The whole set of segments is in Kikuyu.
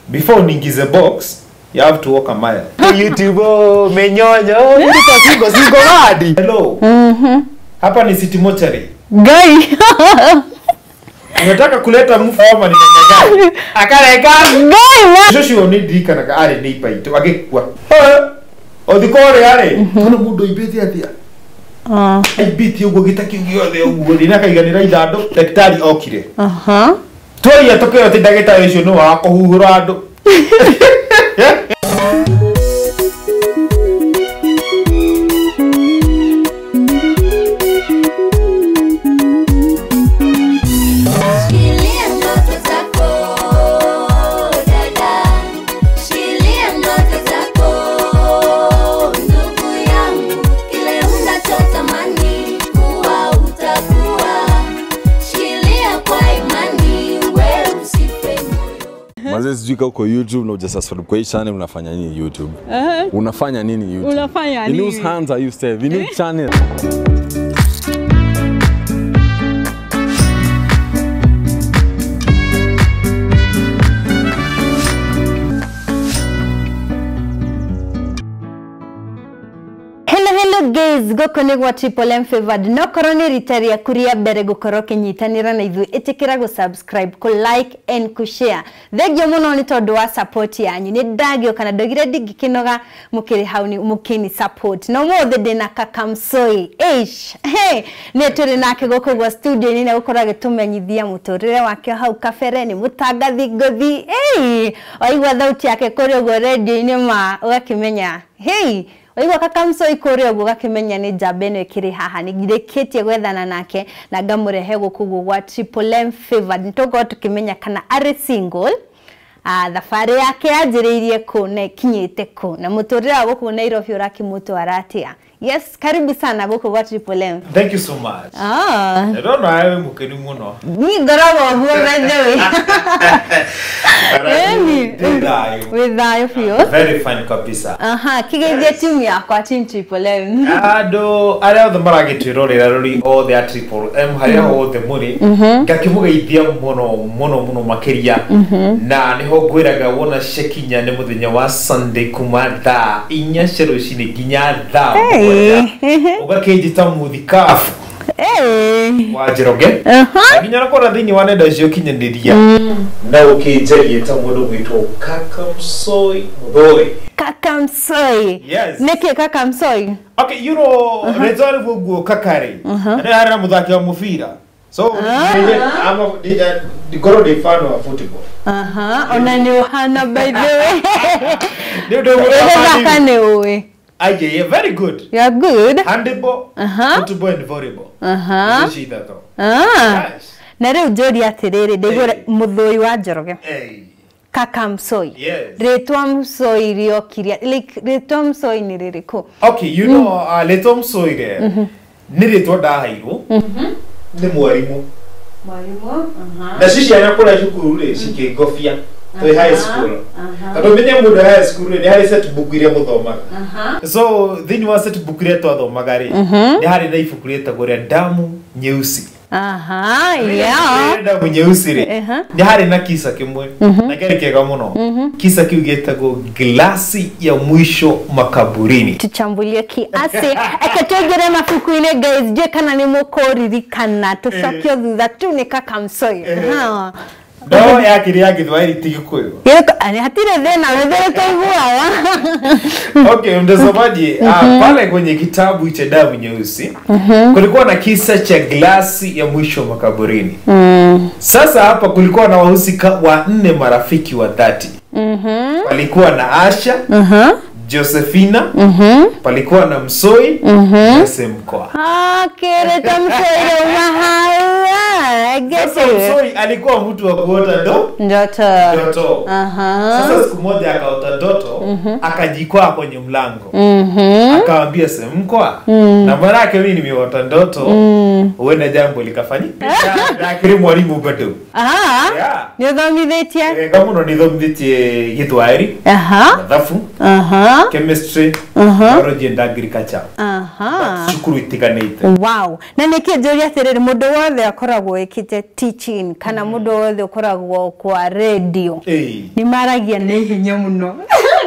Before niingize box, you have to walk a mile. YouTube menyonyo, singo singo hadi. Hello. Hapa ni City Mortuary. Guy. Unataka kuleta mfu ama ni gani? Akareka. Guy. Joshua ni dika na ari ni ipa ito agekwa. Othikore ari. Kono mundu ibete atia. Ah. Ibiti uguo gitaki giothe uguo ndina kaiganira ithandu daktari okire. Aha. Twaria tukio ati ndagitari ucio ni wa kuhuhura andu. Sijui uko YouTube na hujasubscribe kwa hii channel, unafanya nini YouTube? Unafanya nini YouTube? Unafanya nini? In whose hands are you safe? In which channel? Hello guys, goko ni gwa Triple M Favored. No korwo ni rita rĩaku rĩa mbere gũkorwo ũkĩnyitanĩra na ithuĩ, ĩtĩkĩra gũ subscribe, kũ like and kũ share. Thengiũ mũno nĩ tondũ wa support yanyu. Nĩ ndagĩũka na ndogire ndingĩkĩnoga mũkĩrĩ hau mũkĩni support. Na ũmũthĩ ndĩna Kaka Msoi. Eish, hey, nĩ tũrĩ nake gũkũ gwa studio-inĩ na gũkorwo agĩtũmenyithia mũtũrĩre wake hau kabere, nĩ mũtangathi ngũthi. Hey, waigua thauti yake kũrĩa ũguo radio-inĩ ma ũgakĩmenya. Hey, waigua Kaka Msoi kũrĩa ũguo ũgakĩmenya nĩ njamba ĩno ĩkĩrĩ haha. Nĩ ngirĩkĩtie gwethana nake na ngamũrehe gũkũ ũguo gwa Triple M Favored. Nĩ tũgũkorwo tũkĩmenya kana arĩ single, thabarĩ yake yanjĩrĩirie kũ na ĩkinyĩte kũ, na mũtũrĩre wa gũkũ Nairobi ũrakĩmũtwara atĩa. Yes, karibu sana gũkũ gwa Triple M. Thank you so much. Ah. Ndona wewe mukeni muno. Ni ngoragwo ũguo by the way. Wĩ thayũ biũ. Very fine kabisa. Aha, kigeithie timu yakwa, team Triple M. Andũ arĩa othe maragĩtwĩrorera rũri othe a Triple M harĩa hothe mũrĩ, ngakĩmũgeithia mũno mũno mũno makĩria. Na nĩho ngwĩraga wona ciakinya nĩ mũthenya wa Sunday kuma thaa 4 cia rũcinĩ nginya thaa ũgakĩnjĩta mũthikabu wa Njoroge. Nginya nakora thĩinĩ wa nenda cia ũkinyanĩria na ũkĩnjarie ta mũndũ gwĩtwo Kaka Msoi Mũthoi. Kaka Msoi. Yes. Nĩkĩ Kaka Msoi? Okay, you know, rĩtwa rĩu ũguo Kakarĩ. Na harĩ na mũthaki wa mũbira. So, ngorwo ndĩ fan wa football. Aha, ona nĩ ũhana by the way. Nĩ ũndũ ũgũthaka nĩ ũĩ. Aye, yeah, very good. You are good. Handball, football and volleyball. Yes. Na rĩu njũrie atĩrĩrĩ, ndaigua Mũthoi wa Njoroge. Kaka Msoi. Yes. Rĩtwa Msoi rĩokire, like rĩtwa Msoi nĩ rĩrĩkũ? Okay, you know, rĩtwa Msoi rĩ, nĩ rĩtwa ndaheirwo nĩ mwarimũ. Mwarimũ? Na ci ciana kũrĩa cukuru rĩ, cikĩngobia. Twĩ high school. Tondũ menye mũndũ high school rĩ, nĩ harĩ set book iria mũthomaga. So thĩinĩ wa set book iria twathomaga rĩ, nĩ harĩ na ibuku rĩtagwo rĩa Damu Nyeusi. Aha, yeah. Damu Nyeusi rĩ, nĩ harĩ na kisa kĩmwe na kĩarĩ kĩega mũno. Kisa kĩu gĩtagwo glasi ya mwisho makaburini. Tuchambulie kiasi. Eke tũingĩre mabuku-inĩ guys, ndiũĩ kana nĩ mũkũririkana tũcokio thutha tu nĩ Kaka Msoi. No yakiri ya Gĩthwaĩri ti Gĩkũyũ. Hatirĩ thĩna, wethere tũiguaga. Okay, mtazamaji, pale kwenye kitabu cha Damu Nyeusi kulikuwa na kisa cha glasi ya mwisho makaburini. Sasa hapa kulikuwa na wahusika wanne marafiki wa dhati. Palikuwa na Asha, Josephina, palikuwa na Msoi na Semkoa. Kereta Msoi mahawa. I get Sasa Msoi alikuwa mtu wa kuota ndoto. Sasa siku moja akaota ndoto, akajikwaa kwenye mlango. Akaambia Semkoa, na mara yake mimi nimeota ndoto, huenda jambo likafanyika. Ndakiri mwalimu bado. Nĩ ũthomithĩtie? Kama nĩ thomithĩtie Gĩthwaĩri. Mathabu. Chemistry, biology and agriculture. Cukuru itiganĩte. Wow. Na nĩkĩ njũria atĩrĩrĩ, mũndũ wothe akoragwo ĩkĩte teaching kana mũndũ wothe ũkoragwo kwa radio nĩ maragia na ihenya mũno.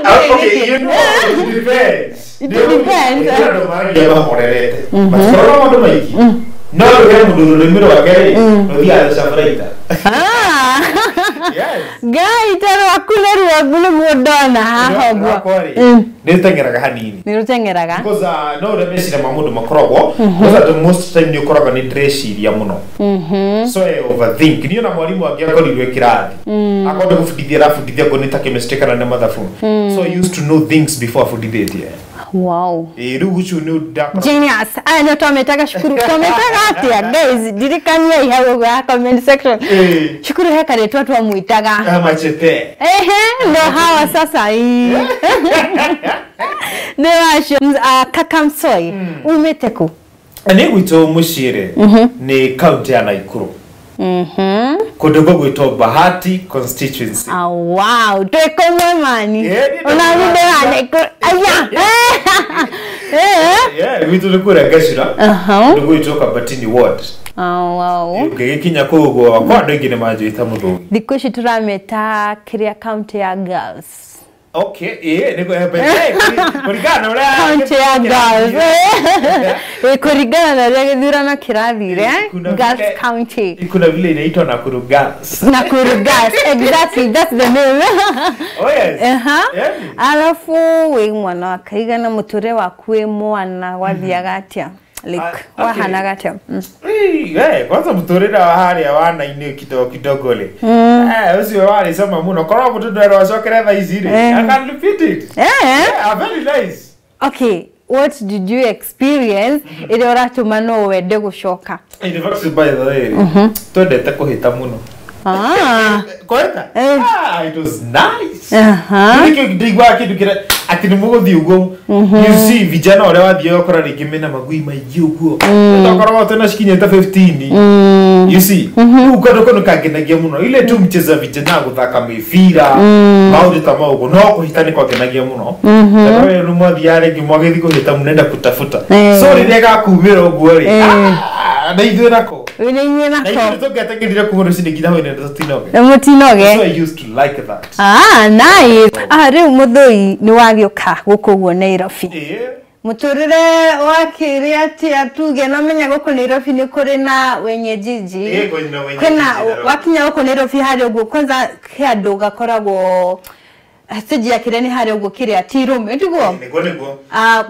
Okay, you know, it depends. It depends. Andũ maragia mahorerete. Matikoragwo maũndũ maingĩ. No rĩrĩa mũndũ rũrĩmĩ rwake rĩ, rũthiaga rũcabaraita. Yes. Ngai ta rwaku nĩ rwaku nĩguo ndona haha ũguo. Rwakwa rĩ, nĩ rũteng'eraga hanini. Nĩ rũteng'eraga. Because no ũrĩa meciria ma mũndũ makoragwo, because at the most time nĩ ũkoraga nĩ ndĩreciria mũno. So I overthink. Niĩ ona mwarimũ angĩakorirwo e kĩrathi, akorwo nĩ gũbundithia arabundithia ngo nĩ ta chemistry kana nĩ mathabu. So I used to know things before abundithĩtie. Wow. Rĩu ũcio nĩ ndakora. Genius. Aya nĩ twametaga cukuru. Twametaga atĩa guys? Ndirikaniai hau ũguo ha comment section. Cukuru he karĩtwa twamwĩtaga. Machete. Ehe, ndo hawa sasa hii. Nĩ wacio. Kaka Msoi, umĩte kũ? Nĩ gwitũ mũciĩ rĩ, nĩ kaunti ya Nakuru. Kũndũ gũgwĩtwo Bahati constituency. Ah, wow, twĩ kũmwe mani. Ona niĩ ndĩ wa Nakuru. Aya. Yeah, gwitũ nĩ kũrĩa Gacura. Kũndũ gũgwĩtwo Kabatini ward. Oh, wow. Ngĩgĩkinya kũu ũguo, kwa andũ aingĩ nĩ manjĩta Mũthũgi. Thikũ ici tũramĩta kĩrĩa county ya girls. Okay, kũringana na ũrĩa County ya girls. Kũringana na ũrĩa gĩthurano kĩrathire, girls county. Kuna vile inaitwa Nakuru Girls. Nakuru Girls, exactly, that's the name. Oh yes. Alafu wĩ mwana wa kaigana, mũtũrĩre waku wĩ mwana wathiaga atĩa? Like, wahanaga atĩa? Kwanza mũtũrĩre wa harĩa wana-inĩ kidogo kidogo rĩ. Ũcio warĩ cama mũno. Korwo mũndũ ndwerwo acokere thaa ici rĩ, I can repeat it. Yeah, very nice. Okay, what did you experience ĩrĩa ũratũma no wende gũcoka? In fact, by the way, twendete kũhĩta mũno. Kũhĩta? It was nice. Nĩkĩo ndiguaga kĩndũ kĩrĩa atĩ nĩ mũgũthiĩ ũguo. You see, vijana ũrĩa wathiĩ ũgakora rĩngĩ mena magui maingĩ ũguo. Tokoragwo twĩna cikinyĩte 15. You see, rĩu kandũ kau nĩkangenagia mũno. Ile tu mcheza vijana gũthaka mĩbira, maũndũ ta mau ũguo, no kũhĩta nĩ kwangenagia mũno. Tondũ we rĩu mwathiaga rĩngĩ mwagĩthiĩ kũhĩta mũnenda kutafuta. So rĩrĩa gakumĩra ũguo rĩ, na ithuĩ nako. Na inyuĩ nako. Na ithuĩ tũngĩateng'erire kuma rũcinĩ nginya hwaĩ-inĩ na tũtinoge. Na mũtinoge. So I used to like that. Nice. Rĩu Mũthũi nĩ wagĩũka gũkũ ũguo Nairobi. Mũtũrĩre wakĩrĩ atĩa tuge no menya gũkũ Nairobi nĩ kũrĩ na wenye jiji. Kwĩna wakinya gũkũ Nairobi harĩa ũguo kwanza he andũ gakoragwo stage ya kĩrĩa nĩ harĩa ũguo kĩrĩa ti rũme tiguo? Nĩguo nĩguo.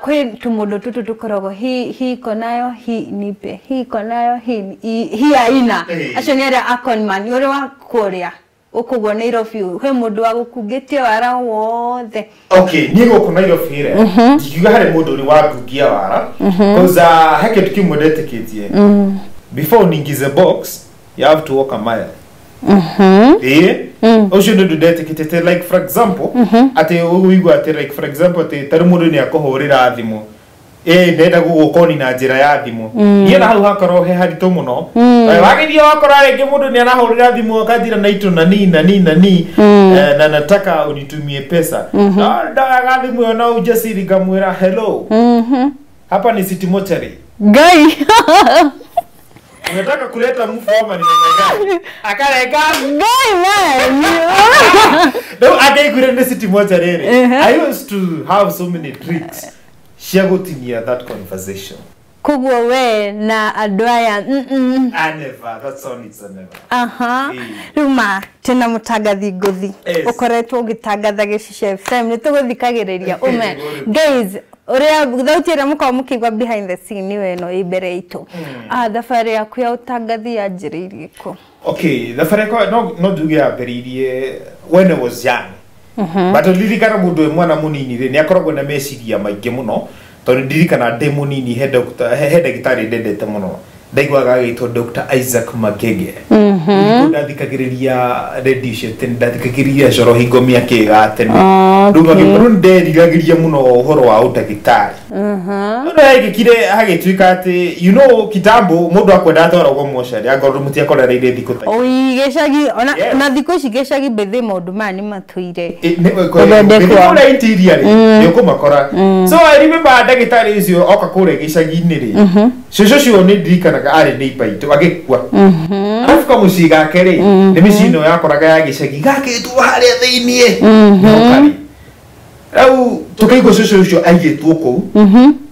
Kwĩ tũmũndũ tũtũ tũkoragwo hii iko nayo, hii nipe, hii iko nayo, hii haina. Acio nĩ arĩa a conman ũrĩa wa kũrĩa gũkũ ũguo Nairobi he mũndũ wa gũkungĩtie wara wothe. Okay, niĩ gũkũ Nairobi rĩ, ndingiuga harĩ mũndũ ũrĩ wangungia wara, cause he kĩndũ kĩmwe ndetĩkĩtie. Before uningize box, you have to walk a mile. Ũcio nĩ ũndũ ndetĩkĩtie, like for example, atĩ ũigua atĩ like for example atĩ tarĩu mũndũ nĩ akũhũrĩra thimũ. Ndenda gũgũkoni na njĩra ya thimũ. Niĩ na hau hakorwo he haritũ mũno. Wagĩthiĩ wakora rĩngĩ mũndũ nĩ arahũrĩra thimũ akanjĩra naitũ nani nani nani, na nataka unitumie pesa. Ndoyaga thimũ ĩyo na ujasiri ngamwĩra hello. Hapa ni City Mortuary. Ngai. Unataka kuleta mfu ama ni namna gani? Akarenga. Ngai man. No, akaigwire ni City Mortuary. I used to have so many tricks cia gũtinia that conversation. Koguo we na andũ aya I never, that's on it's a never. Rĩu ma tena mũtangathi ngũthi ũkoretwo ũgĩtangatha Gĩcicio FM nĩ tũgũthikagĩrĩria ũme guys ũrĩa thauti ĩrĩa mũkoragwo mũkĩigua behind the scene nĩyo ĩno ĩ mbere itũ. Thabarĩ yaku ya ũtangathi yanjĩrĩirie kũ? Okay, thabarĩ yakwa no njuge yambĩrĩirie when I was young. But ririkana mũndũ wĩ mwana mũnini rĩ, nĩ akoragwo na meciria maingĩ mũno, tondũ ndirikana ndĩ mũnini he ndagĩtarĩ ndendete mũno, ndaiguaga agĩtwo Dr. Isaac Magege. Ndathikagĩrĩria radio cia tene, ndathikagĩrĩria coro hingo mĩaka ĩyo ya tene. Rĩu magĩkorwo nĩnderiragĩria mũno ũhoro wa ũndagĩtarĩ. No hagĩkire hagĩtuĩka atĩ you know kitambo mũndũ akwenda atwaragwo mocarĩ angorwo mũtiakorereire thikũ ta Oi gĩcagi ona Yes. na thikũ ici gĩcagi mbĩthĩ maũndũ maya nĩ matũire. Gũthondekwo. Kũrĩa interior rĩ nĩ ũkũmakora. So I remember ndagĩtarĩ ũcio oka kũrĩa gĩcagi-inĩ rĩ, cũcũ ũcio nĩ ndirikanaga arĩ neighbor itũ agĩkua. Arabu kamũciĩ gake rĩ nĩ mĩciĩ ĩno yakoraga ya gĩcagi gakĩtwo harĩa thĩiniĩ. Nĩho karĩ. Rĩu tũkĩigua cũcũ ũcio aigĩtwo kũu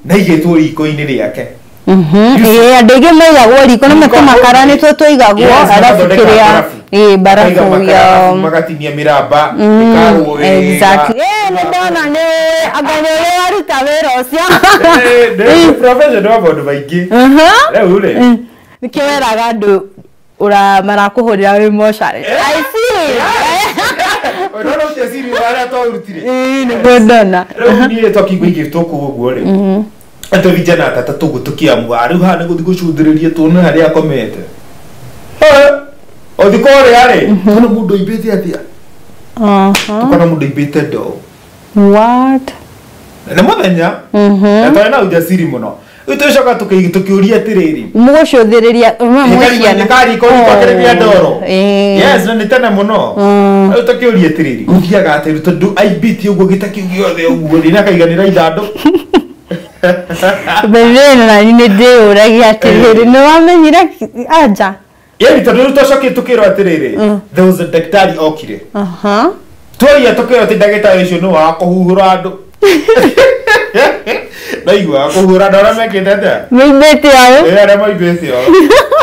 na aigĩtwo riko-inĩ rĩake. Ĩĩ andũ aingĩ maigagwo riko na Riko, makara nĩtuo tũigagwo Yes, arabu magathondeka kĩrĩa barabu. ĩĩ Makaiga barabu makara, ya arabu magatinia mĩramba ĩkarwo wega. Exactly. Nĩ ndona nĩ anga nĩ ũrĩ waruta wĩra ũcio. Nĩ profession wa maũndũ maingĩ. Rĩu rĩ Nĩkĩo weraga andũ ũra marakũhũrĩra wĩ mocarĩ. I see. Ũrona ũcio siri harĩa twarutire. Ĩĩ nĩguo ndona. Rĩu niĩ twakĩigua igĩtwo kũu ũguo rĩ, atĩ vijana atatũ ũguo tũkĩamua rĩu haha nĩ gũthiĩ gũcũthĩrĩria tuone harĩa akomete. Ũthiĩ kũrĩa rĩ, tuona mũndũ aimbĩte atĩa, tukona mũndũ aimbĩte ndoo. What? Nĩ mũthenya na twarĩ na ujasiri mũno. Rĩu tũgĩcoka tũkĩũria atĩrĩrĩ, Mũgũcũthĩrĩria mwĩ ciana. kariko riko ndoro. Ĩĩ. Yes, na nĩ tene mũno. Rĩu tũkĩũria atĩrĩrĩ, gũthiaga atĩa rĩu tondũ aimbĩtie ũguo gĩta kĩu gĩothe ũguo rĩ, na akaiganĩra ithandũkũ. Mbere na niĩ nĩ ndĩyũragia atĩrĩrĩ, nĩ wamenyire anja? Yaani tondũ rĩu twacokire tũkĩrwo atĩrĩrĩ, there was a ndagĩtarĩ okire. Twaria tũkĩrwo atĩ ndagĩtarĩ ũcio nĩ wa kũhuhũra andũ. Ndaigua kũhuhũra andũ arĩa mekĩte atĩa? Maimbĩte ao. Ĩĩ arĩa maimbĩte ao.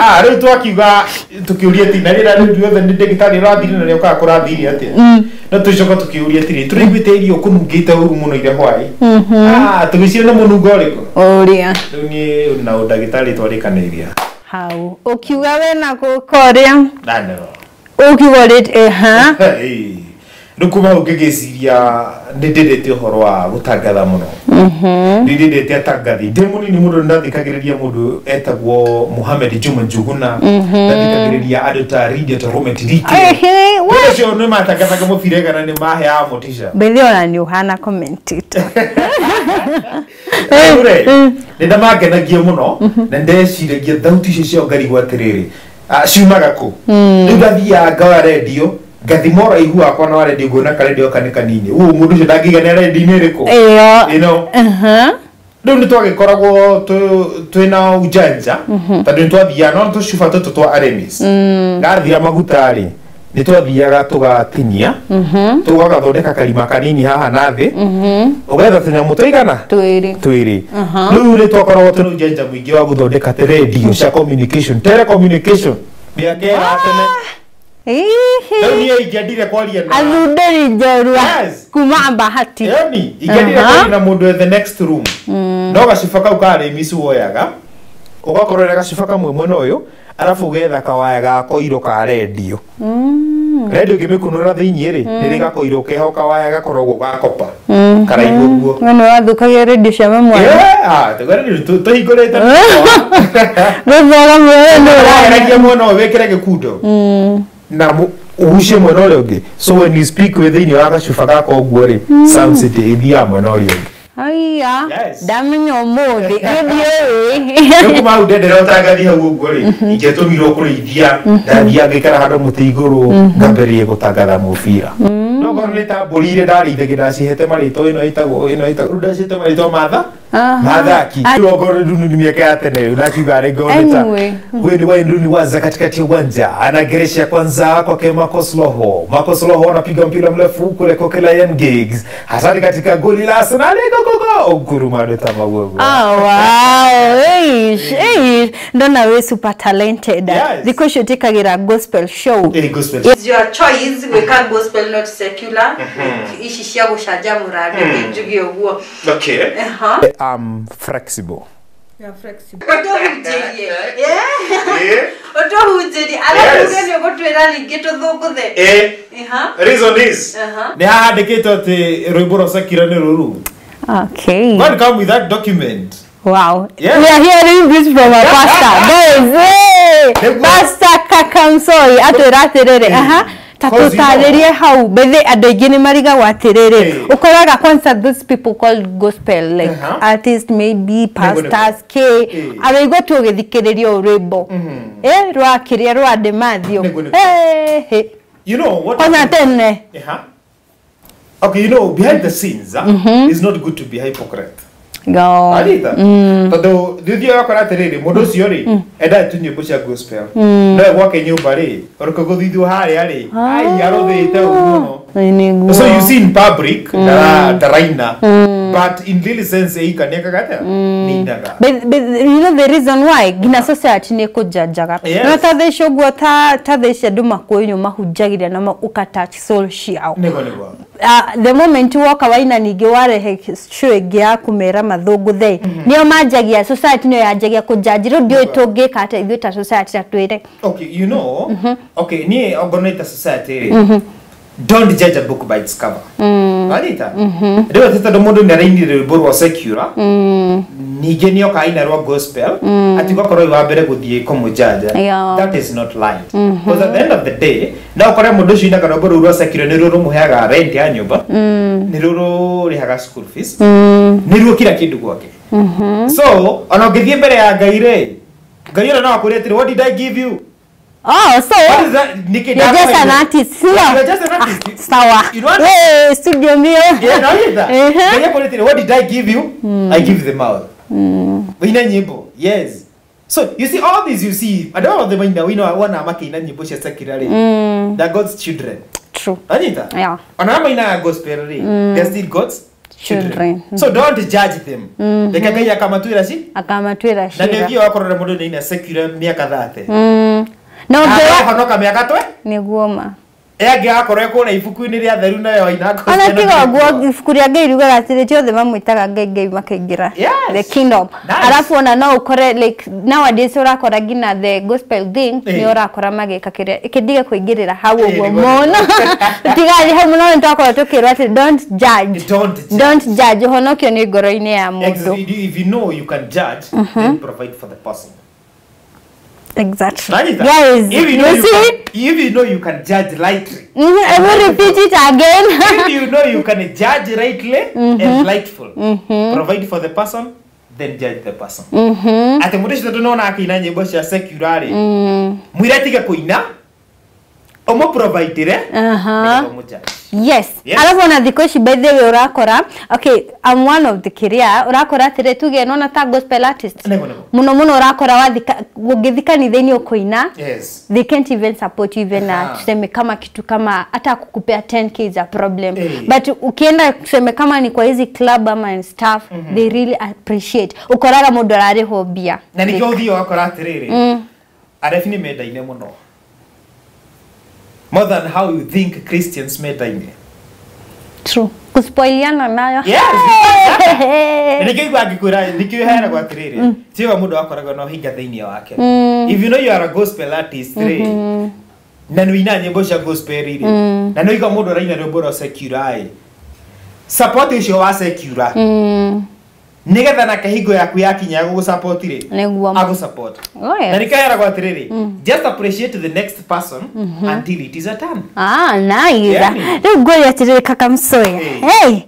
Ah, rĩu twakiuga tũkĩũria atĩ na rĩrĩa rĩu rĩothe nĩ ndagĩtarĩ ũrathire na nĩokaga kũrathire atĩa. No tũcoka tũkĩũria atĩrĩrĩ, tũraiguĩte irio kũnungĩte ũru mũno ira hwaĩ. Ah, tũgĩciria nĩ mũnungo ũrĩkũ? Ũrĩa. Rĩu niĩ na ũndagĩtarĩ twarĩkanĩirie. Hau. Ũkiuga we na gũka ũrĩa? Na no. Ũkiuga ũrĩ ha? Ĩĩ. Rĩu kuma hau ngĩgĩciria nĩ ndĩndĩte ũhoro wa gũtangatha mũno. Nĩ ndĩndĩte atangathi. Ndĩ mũnini mũno nĩndathikagĩrĩria mũndũ etagwo Mohamed Juma Njuguna. Ndathikagĩrĩria andũ ta Lydia Torumet Rike. Ehe, we. Andũ acio nĩ matangathaga mũbira kana nĩ maheaga motisha. Mbere ona nĩ ũhana commentator. Rĩu rĩ, nĩ ndamangenagia mũno na ndeciragia thauti icio ciao ngarigwo atĩrĩrĩ, ciumaga kũ? Rĩu ndathiaga ngaoya rendio, ngathima ũraihu wakwa na wa rendio nguona karendio gaka nĩ kanini. Ũũ mũndũ ũcio ndangĩiganĩra rendio-inĩ ĩrĩkũ? Ĩyo. You know? Rĩu nĩ twagĩkoragwo twĩna ujanja tondũ nĩ twathiaga no tũcuba tũtũ twa Aramis gathira maguta rĩ, nĩ twathiaga tũgatinia tũgagathondeka karima kanini haha na thĩ, ũgetha tũnyamũ tũigana Twĩrĩ. twĩrĩ. Rĩu nĩ twakoragwo twĩna ujanja mũingĩ wa gũthondeka redio cia communication, telecommunication mĩaka ĩyo ya tene. Rĩu niĩ ingĩendire kwaria na Athundũri njorua Yes. kuma Bahati. Yaani, ingĩendire kwaria na mũndũ the next room, no gacuba kau ka Aramis woyaga ũgakorwo na gacuba kamwe mwena ũyũ, arabu ũgetha kawaya ga koiro ka rendio. Rendio ũngĩmĩkunũra thĩiniĩ rĩ, nĩ rĩ gakoiro keho kawaya gakoragwo ga kopa karaihu ũguo. We nĩ wathũkagia rendio cia mamu wanyu. Tũhingũrĩte Gũthoga muoyo nĩ ũrarĩa. ũrageragia mwena ũyũ wĩkĩre gĩkundo na ũgucie mwena ũrĩa ũngĩ, so when you speak wĩ thĩiniĩ wa gacuba gaka ũguo rĩ, sound city ĩthiaga mwena ũrĩa ũngĩ. Aiya, Yes. ndamenya ũmũthĩ gĩthiĩ Rĩu kuma hau ndendera ũtangathi hau ũguo rĩ, ingĩatũmirwo kũrĩithia, ndathiaga ngaikara handũ mũtĩ igũrũ ngambĩrĩria gũtangatha mũbira. No korwo nĩ ta mbũri iria ndarĩithagia ndacihete marĩtwa, ĩno ĩtagwo ĩno ĩtagwo, rĩu ndacihete marĩtwa matha mathaki. Rĩu okorwo rĩu nĩ mĩaka ya tene rĩu ndakiuga rĩngĩ nĩ ta Anyway. huyu ni Wayne Rooney waza katikati ya uwanja, anageresha kwanza kwake Marcos Rojo. Marcos Rojo anapiga mpira mrefu kule kwa Ryan Giggs, hatari katika goli la Arsenal. Go go go, Nkuruma tamaguo. Oh, wow. Eish, eish. Ndona we super talented. Yes. Thikũ ici ũtĩkagĩra gospel show. Eh, gospel. It's your choice gwĩka gospel not secular. Ici cia gũcanjamũra andũ njuge ũguo. Okay. Aha. I'm flexible. Ũtũhunjĩrie. Yeah. Eh? Ũtũhunjĩrie. Arabu Yes. uge nĩ ũgũtwĩra ningĩ tũthũngũthe. Eh, Aha. reason is Aha. nĩ hahandĩkĩtwo atĩ rwĩmbo rwa Shakira nĩ rũru. Okay. Go and come with that document. Wow. Yes. We are hearing this from a pastor. Guys, hey! Pastor Kakamsoi atwĩra atĩrĩrĩ, aha, ta tũtarĩrie hau bethe andũ aingĩ nĩ marigagwo atĩrĩrĩ, ũkoraga kwanza those people called gospel like artists, maybe pastors, k araigua tu ũgĩthikĩrĩria rwĩmbo rwa kĩrĩa rwa Demathio. You know what? Kwanza tene. Okay, you know, behind the scenes, it's not good to be hypocrite. Go. Arita. Tondu thuthiaga wakora atiriri mundu ucio ri endaga tu nyimbo cia gospel. No gwake nyumba ri uruko haria ri ai aruthite uguo muno. So you see in public ndaraina, but in real sense eika nekaga atia nindaga. But you know the reason why gina society ni kujajaga. No ta thaa icio guo ta thaa icio andu makuinyu mahunjagiria na ukatouch soul ciao. Niguo niguo. The moment woka waina ningi warehe show ĩngĩ ya kumera mathũngũ the nĩo manjagia society nĩyo yanjagia kũnjanji rĩu ndiũĩ tũngĩka atĩa ithuĩ ta society ta twĩre. Okay, you know, okay, niĩ ongorwo nĩ ta society rĩ, don't judge a book by its cover. Arita? Rĩu atĩ tondũ mũndũ nĩ arainire rwĩmbo rwa secular, ningĩ nĩ oka aina rwa gospel, atĩ ũgakorwo wĩ wa mbere gũthiĩ kũmũjanja. That is not right. Because at the end of the day, no ũkore mũndũ ũcio ainaga rwĩmbo rũu rwa secular nĩruo rũmũheaga rent ya nyũmba, nĩruo rũrĩhaga school fees, nĩruo kila kĩndũ gwake. So, ona ũngĩthiĩ mbere ya Ngai rĩ, Ngai ona no akwĩre atĩrĩ, what did I give you? Oh, so what is that? Nikki, you're just an artist. You're just an artist. Sawa. You know what? Hey, studio mio. Yeah, no, that. What did I give you? I give them out. Ina nyimbo. Yes. So you see all these, you see, I don't know the mind we know one amaki ina nyimbo cia secular. They're God's children. True. Anita. Yeah. Ona ina gospel ri. They're still God's children. So don't judge them. Reke Ngai akamatwira ci? Akamatwira Na cira. nĩũthiaga wakorora mũndũ nĩ ina secular mĩaka 30. No honoka mĩaka twe? Nĩguo ma. Ĩangĩ akorwo ĩkũrĩa ibuku-inĩ rĩa theru nayo ina gospel. Ona tiga ũguo ibuku rĩa Ngai riugaga atĩrĩ ti othe mamwĩtaga Ngai Ngai makaingĩra the kingdom. Alafu ona no ũkore like nowadays ũrakora nginya the gospel thing nĩ ũrakora magĩka kĩrĩa ĩkĩndige kũingĩrĩra hau ũguo mũno. Tigathiĩ hau mũno nĩ twakorwo tũkĩrwo atĩ don't judge. Don't judge. Ũhonokio nĩ ngoro-inĩ ya mũndũ. If you know you can judge, then provide for the person. Exactly. Guys, if you know you can, if you know you can judge rightly. I will repeat it again. If you know you can judge rightly and rightful, provide for the person, then judge the person. Ati mundu ucio tunona akiina nyimbo cia secular ri, mwire atige kuina, umu provide-re, Yes. Alafu ona thikũ ici by the way ũrakora, okay, I'm one of the kiria, ũrakora atĩrĩ tuge nona ta gospel artist. Mũno mũno ũrakora wathika ũngĩthi kanitha-inĩ ũkũina. Yes. They can't even support you even tuseme kama kitu kama hata kukupea 10k is a problem. But ukienda tuseme kama ni kwa hizi club ama and stuff, they really appreciate. Ũkoraga mũndũ ararĩhwo mbia. Na nĩkĩo ũthiaga ũgakora atĩrĩrĩ, arebi nĩ mendaine mũno. More than how you think Christians mendaine. True. Kuspoiliana nayo. Yes. Nĩkĩo igua ngĩkwĩra, nĩkĩo heanagwo atĩrĩrĩ, tiga mũndũ akoragwo na ũhinga thĩinĩ wake. If you know you are a gospel artist rĩ, na nĩũinaga nyĩmbo cia gospel rĩ, na nĩũigua mũndũ araina rwĩmbo rwa secular ĩ, support ũcio wa secular, nĩgetha nake hingo yaku yakinya ya gũgũsupport rĩ, agũsupport. Na nĩkĩo heanagwo atĩrĩrĩ, just appreciate the next person until it is a turn. Ah, nice. Rĩu ngũria atĩrĩrĩ Kakamsoya. Hey,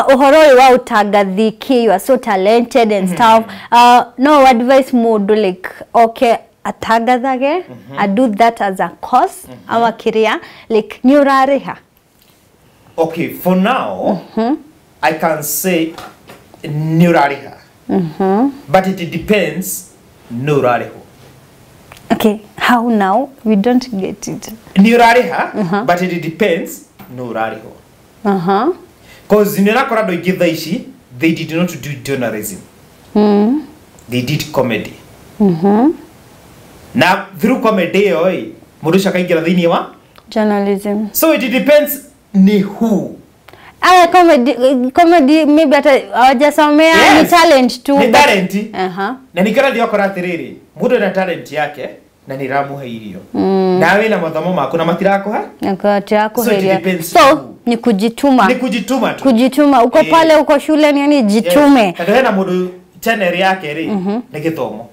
ũhoro ũyũ wa ũtangathi kĩ, you are so talented and stuff. No advice mũndũ like okay atangathage, I do that as a course ama kĩrĩa like nĩ ũrarĩha. Okay, for now, I can say nĩ ũrarĩha. But it depends nĩ ũrarĩhwo. Okay, how now? We don't get it. Nĩ ũrarĩha, but it depends nĩ ũrarĩhwo. Cause nĩ ũrakora andũ aingĩ thaa ici, they did not do journalism. They did comedy. Na through comedy ĩyo ĩ, mũndũ ũcio akaingĩra thĩinĩ wa journalism. So it depends ni who. Aya comedy maybe hata hawajasomea, ni talent tu. Ni talent. Na nĩkĩo ũrathiĩ ũkora atĩrĩrĩ, mũndũ ena talent yake na nĩ ĩramũhe irio. Nawe na mathomo maku na matirakũhe? So it depends. So ni kujituma. Ni kujituma tu. Kujituma. Uko pale uko shule yani jitume. Tondũ hena mũndũ channel yake rĩ nĩ gĩthomo,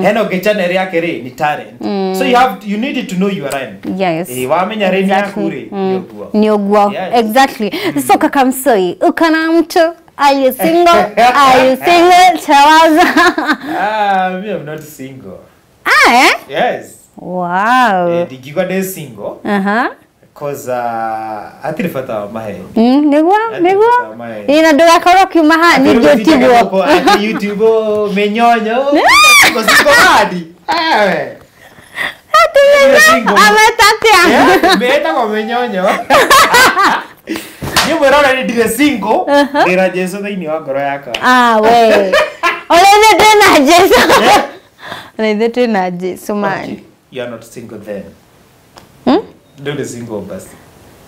hena ũngĩ channel yake rĩ nĩ talent. So you need to know your lane. Yes. Wamenya lane yaku rĩ, nĩ ũguo. Nĩ ũguo. Yes. Exactly. So Kaka Msoi, uko na mtu? Are you single? Are you single? Tell us. Ah, me, I'm not single. Ah, eh? Yes. Wow. Ndingiuga ndĩ single 'cause hatirĩ bata wa maheni. Nĩguo, Hatirĩ nĩguo. bata wa maheni. Ĩ, na ndũgakorwo ũkiuma haha ningĩ ũtigwo. Ati YouTube, oh, menyonyo siko hadi ewe. Ati Single. Ameta atĩa? Yeah, metagwo menyonyo. Niĩ mwĩrore nĩ ndirĩ single, ndĩna Jesu thĩinĩ wa ngoro yakwa. Ah, we. Ona ithuĩ twĩna Jesu. Ona ithuĩ twĩna Jesu, man. Okay, you are not single then. Ndũrĩ single basi.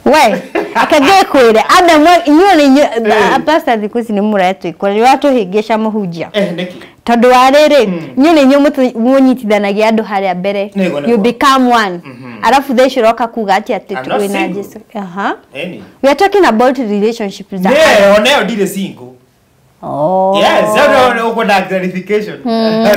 We, akagĩkwĩre Adam, inyuĩ nĩ inyuĩ pastor, thikũ ici nĩ mũretwĩkora nĩ watũhĩngĩca mũhunjia. Eh, nĩkĩ? Tondũ wa rĩrĩ, inyuĩ nĩ inyuĩ mũnyitithanagia andũ harĩa mbere. Nĩguo, nĩguo. You become one, arafu thaa ici ũroka kuga atĩ atĩ I'm not twĩna single. Jesu. Aha. Eni. We are talking about relationships za Ne, onayo ndirĩ single. Oh. Yes, no, ũkwenda clarification.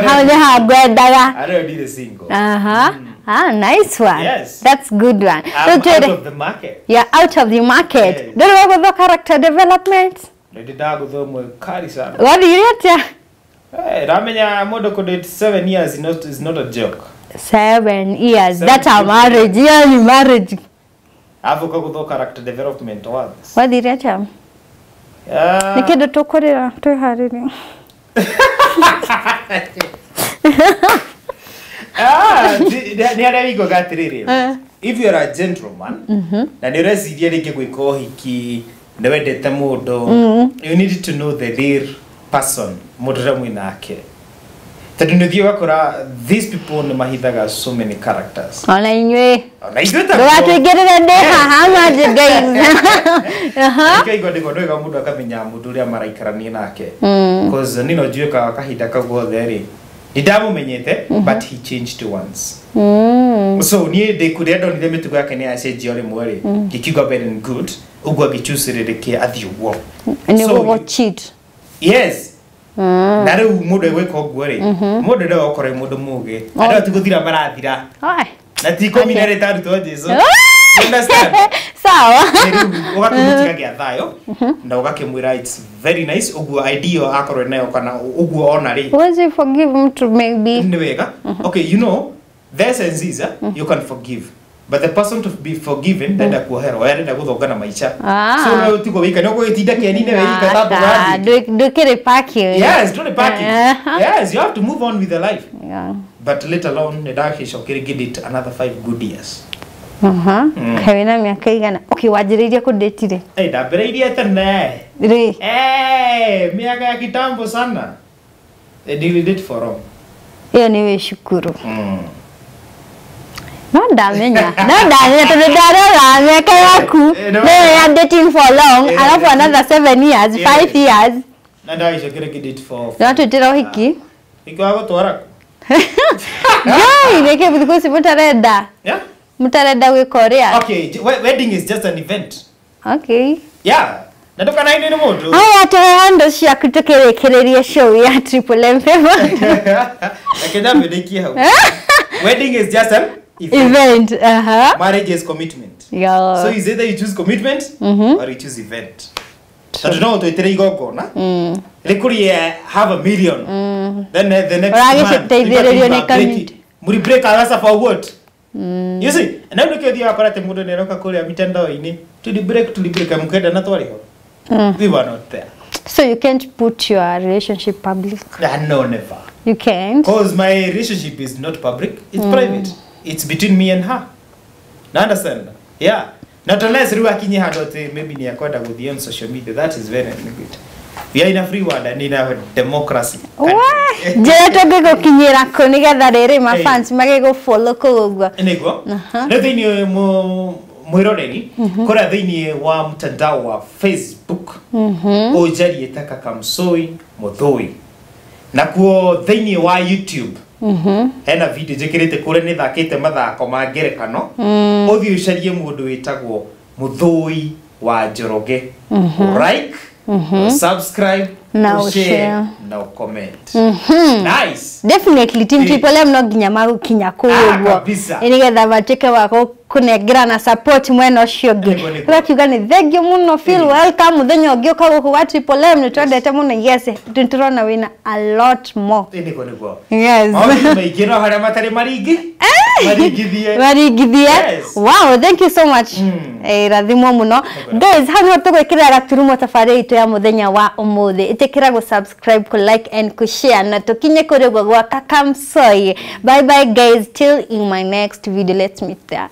Hau nĩ hangwendaga. Arĩo ndirĩ single. Aha. Ah, nice one. Yes. That's good one. I'm Rĩu twĩre- out of the market. You're out of the market. Yes. Ndũrĩ wagũthwo character development? Ndĩ ndagũthwo mwe kari sana. Wathire atĩa? Eh, ramenya mũndũ kũ date 7 years is not a joke. 7 years. Seven That's a years. marriage. Hiyo ni marriage. Alafu ũkagũthwo character development once. Wathire atĩa? Ah, Nĩ kĩndũ tũkũrĩra twĩharĩrie. Ah, nĩ harĩa wĩiguaga atĩrĩrĩ, if you are a gentleman na nĩ ũreciria rĩngĩ gwĩka ũhiki, nĩ wendete mũndũ, you need to know the real person, mũndũ ũrĩa mwĩ nake, tondũ nĩ ũthiĩ ũgakora these people nĩ mahithaga so many characters. Ona inyuĩ. Ona ithuĩ taguo. Ndũgatũingĩrĩre, ndĩ haha maji guys. Aha. Nĩkĩo igua ndĩgwo ndwega mũndũ akamenya mũndũ ũrĩa maraikarania nake, 'cause niĩ no njuĩka wa kahinda kau gothe rĩ, nĩ ndamũmenyete, but he changed once. So niĩ ndĩ kũrĩa ndonire mĩtugo yake nĩ yacenjia o rĩmwe rĩ, ngĩkiuga very good ũguo, angĩchucĩrĩrĩke athiĩ ũguo. Nĩ So, gũgũ cheat. Yes, na rĩu mũndũ egwĩka ũguo rĩ, mũndũ ndoga gũkorwo e mũndũ mũgĩ, andũ ti gũthira marathira Ai. na ti ikũmi na rĩ ta arutwo Jesu. You understand? Sawa. Rĩu ũgakĩmũtiga gĩa thayũ na ũgakĩmwĩra it's very nice ũguo idea akorwo nayo kana ũguo ona rĩ. Huwezi forgive mtu maybe. Nĩ wega. Okay, you know the essence is you can forgive, but the person to be forgiven ndenda kuoherwo, we arenda gũthonga na maica. Ah. So we ũtigwo wĩika nĩ ũgũgĩtinda kĩeni-inĩ wĩika ta Ah, mbũgathi. ndũkĩrĩ paki. Yes, ndũrĩ parking. Aha. Yes, you have to move on with the life. But later on nĩ ndagĩcokire ngĩdate another 5 good years. Aha. Kaĩ wĩna mĩaka igana? Okay, wanjĩrĩirie kũndĩtire? Hey, ndambĩrĩirie tene. Rĩ? Eh, miaka ya kitambo sana. Nilidate for long. Ĩyo nĩ wĩ cukuru. No ndamenya tondũ ndarora mĩaka yaku Eh, no. nĩyo ya dating for long, alafu another 7 years, 5 years. Na ndagĩcokire ngĩdate for Nĩwatwĩtĩra ũhiki? Hiki wa gũtwara kũ? Ngai, nĩkĩ thikũ ici mũtarenda? Yeah? Mũtarenda gwĩka ũrĩa? Okay, wedding is just an event. Okay. Yeah. Na ndũkanaine nĩ mũndũ. Haya, tũhe handũ ciaku tũkĩrĩkĩrĩria show ya Triple M Favor. Reke ndambĩrĩkie hau. Wedding is just an event. Event, aha. Marriage is commitment. So is either you choose commitment or you choose event. Tondũ no ũtwĩtĩre igongona rĩkũrie have a million, then the next month Ũragĩteithĩrĩrio nĩ community. Muri break arasa for what? You see, na nĩkĩo ũthiaga ũgakora atĩ mũndũ nĩaroka kũrĩa mitandao-inĩ, tuli break, tuli break, mũkenda na twarĩ ho. We were not there. So you can't put your relationship public? Ah, no, never. You can't? 'Cause my relationship is not public, it's private. It's between me and her. Na understand? Yeah, not unless rĩu akinye handũ atĩ maybe nĩ akwenda gũthiĩ on social media. That is very good. We are in a free world and in a democracy. Njĩra tũngĩgũkinyĩra kũ nĩgetha rĩrĩ mafans magĩgũfollow kũu ũguo? Nĩguo rĩu thĩinĩ mwĩroreri kũrĩa thĩinĩ wa mtandao wa Facebook, ũnjarie ta Kakamsoi Mũthũi. Nakuo thĩinĩ wa YouTube hena video njĩkĩrĩte kũrĩa nĩ thakĩte mathako ma ngerekano. Ũthiĩ ũcarie mũndũ wĩtagwo Mũthũi wa Njoroge, like. Subscribe, Na ushare, ushare. na ucomment. Nice. Definitely team Ĩĩ. Triple M no nginya magũkinya kũu Ah, ũguo. kabisa. Ĩ, nĩgetha matuĩke wa kũnengera na support mwena ũcio ũngĩ. Nĩguo, nĩguo. Tũrakiuga nĩ thengiũ mũno, feel welcome mũthenya ũngĩ ũka gũkũ gwa Triple M, nĩ twendete mũno. Yes, nĩ tũrona wĩna a lot more. Ĩ, nĩguo nĩguo. Yes. Maũndũ maingĩ no harĩa matarĩ maringi maringithie. Maringithie. Yes. Wow, thank you so much. Eh, rathimwo mũno. Guys, hau nĩho tũgwĩkĩrĩra gaturumo tabarĩra itũ ya mũthenya wa ũmũthĩ. Ĩtĩkĩra gũ subscribe, kũ like and kũ share, na tũkinye kũrĩ ũguo gwa Kakamsoi. Bye bye guys, till in my next video, let's meet there.